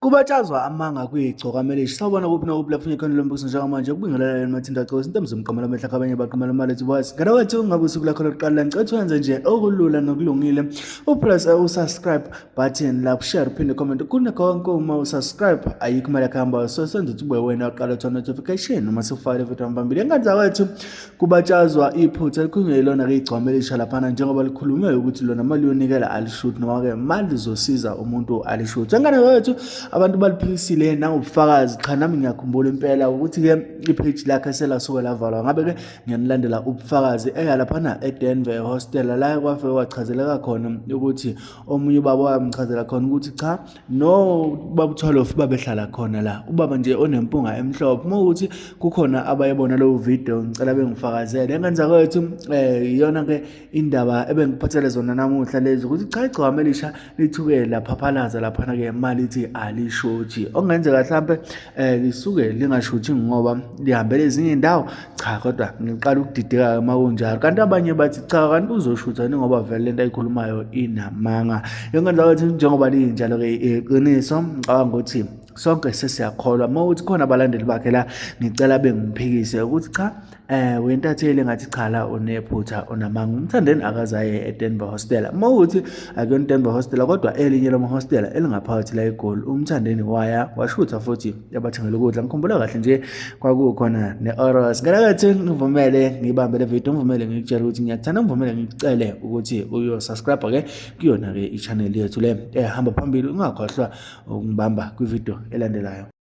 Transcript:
Kubatshazwa amanga kuyigcokama elisha. Sawubona kuphi nakuphi lapho ngikhona lo mbuso njengamanje kubingelela yena mathinta gcoka izinto emzimqamela amehla abanye baqamela imali ethi boys. Ngane wethu ngabe usuku lakho lokuqala ngicela ukuthi wenze nje okulula nokulungile. Upress usubscribe button lapho share uphinde comment kune konke uma usubscribe ayikho imali yakho so senze ukuthi ube wena oqala uthola notification uma sifake video phambili. Engane zakwethu Kubatshazwa iphutha elikhulunywe yilona-ke igcwama elisha laphana njengoba likhulume ukuthi lona mali yonikela alishuthi noma-ke mali lizosiza umuntu alishuthi. Engane wethu abantu baliphikisile nangobufakazi cha nami ngiyakhumbula impela ukuthi-ke ipage lakhe selasuke lavalwa ngabe-ke ngiyanilandela ubufakazi eya laphana eDenver ehostela la kwafike kwachazeleka khona ukuthi omunye ubaba wamchazela khona ukuthi cha No baba uTholofu babehlala khona la. Ubaba nje onempunga emhlophe. Uma ukuthi kukhona abayebona lowo video ngicela bengifakazele. Engenza kwethu eh iyona ke indaba ebengiphathele zona namuhla lezi ukuthi cha igcwama elisha lithuke laphaphalaza laphana ke imali ithi alishothi. Okungenzeka mhlambe eh lisuke lingashuthi ngoba lihambele ezinye indawo cha kodwa ngiqala ukudideka uma kunjalo kanti abanye bathi cha kanti uzoshutha yini ngoba vele lento ayikhulumayo inamanga yonke ndawo ethi njengoba linjalo-ke iqiniso ngicabanga ukuthi sonke sesiyakholwa uma ukuthi khona abalandeli bakhe la ngicela bengiphikise ukuthi cha eh wentatheli ngathi cha la unephutha unamanga umthandeni akazaye eDenver Hostel uma ukuthi akuyona iDenver Hostel kodwa elinye lamahostela elingaphakathi la eGoli umthandeni waya washutha futhi yabathengela ukudla ngikhumbula kahle nje kwakukhona ne-oros ngalakathi ngivumele ngibambe le video ngivumele ngikutshele ukuthi ngiyakuthanda ngivumele ngikucele ukuthi uyo-subscribe ke kuyona-ke i-channel yethu le ehamba phambili ungakhohlwa ukungibamba kwividiyo elandelayo.